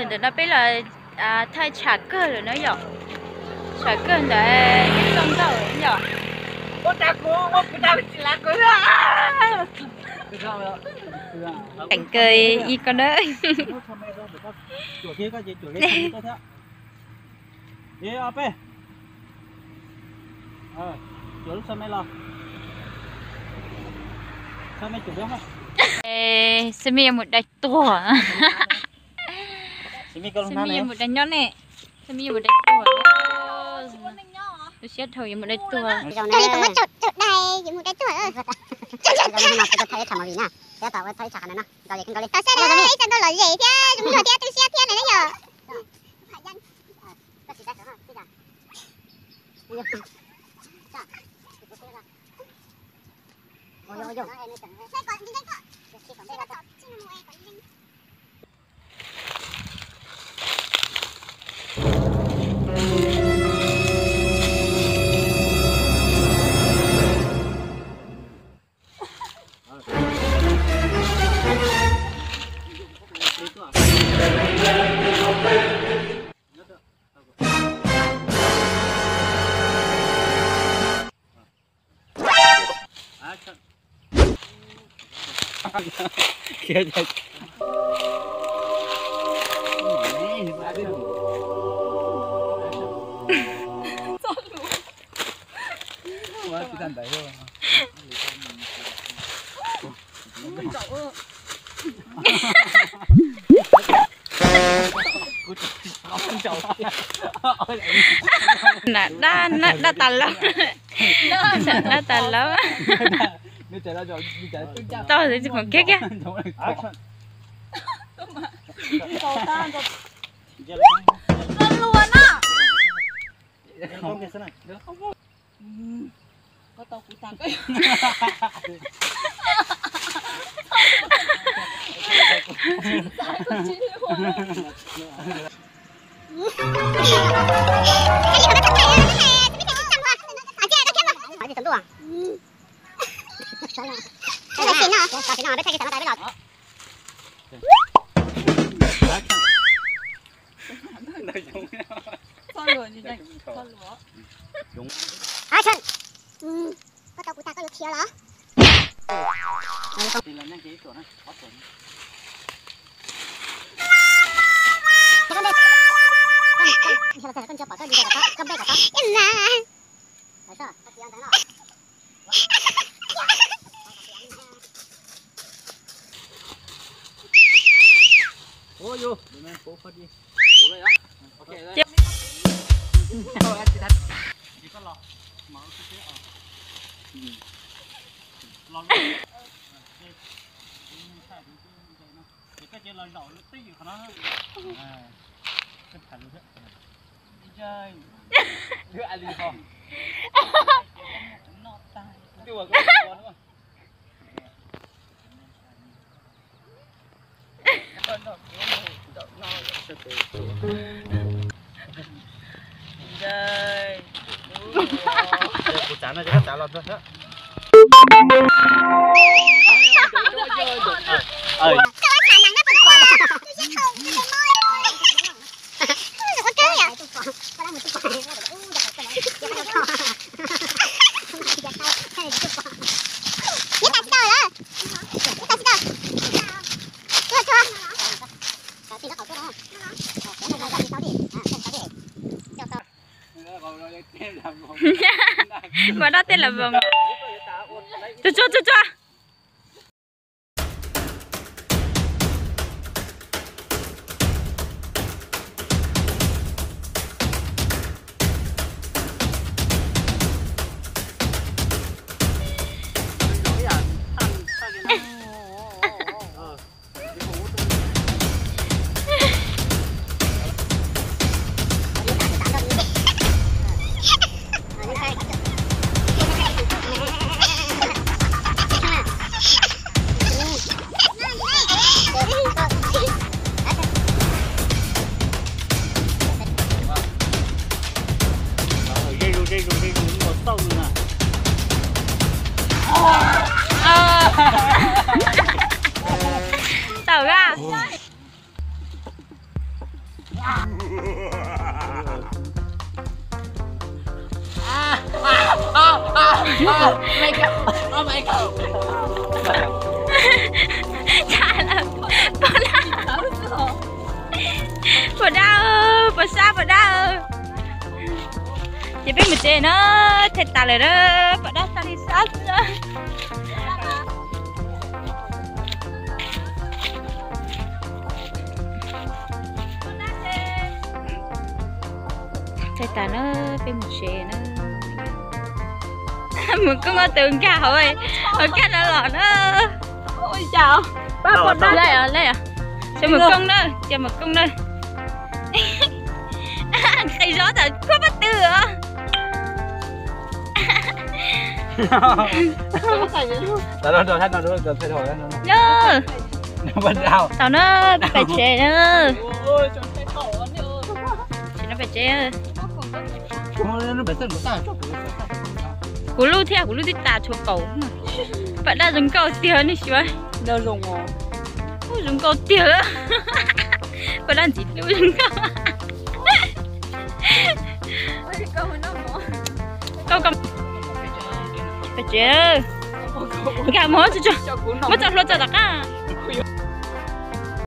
Ntawm no peb los thaij tsham kawg lawm na yom. Tsham kawg ntawd ib txoj nkauj lawm yom. Teem kawg ib ko na. Sami yuav mus dai tuag. Sami yuav mus dai nyob ne. Sami yuav mus dai tuag. Tu siab dhau yuav mus dai tuag. Cog li puas muab cog dai yuav mus dai tuag. Thaij ib tsham movie na, tab tom ua thaij ib tsham qhov ntawd no. Nkaus li, nkaus li. Tau sab na, ib txoj nkauj lom zem thiab zoo nkauj thiab tu siab thiab na yom. Nam dab, nam dab tas laub. Nam dab tas laub. Tau xwb tsis khoom kiag kiag. Action. Koj tau kuv tag koj yuav khiav los? Kuv txav no ces koj txav los ntag. Mas dab tej las voos. Tsuag tsuag tsuag tsuag. Tsam lawm, pom dab, pom dab, pom sab pom dab. Ces peb mus tsev na, thaij tas lawm na, pom dab sab li sab xwb na. Thaij tas na, peb mus tsev na. Mus koob ob tug nkag hauv, hauv kaj no los na. Lej os, lej os. Ces mus koob na, ces mus koob na. Qis zov tam khuab pob tw os. Tau na, peb pais tsev na. Tsis no pais tsev. Kuv lub thiab, kuv lub twb tas tshuav kaum. Pom dab zoo nkauj tiag nej xyuas. Zoo nkauj tiag. Pom dab ntxim hlub zoo nkauj. Pais tsev. Nkag mus, muab tso hlua tso tom qab.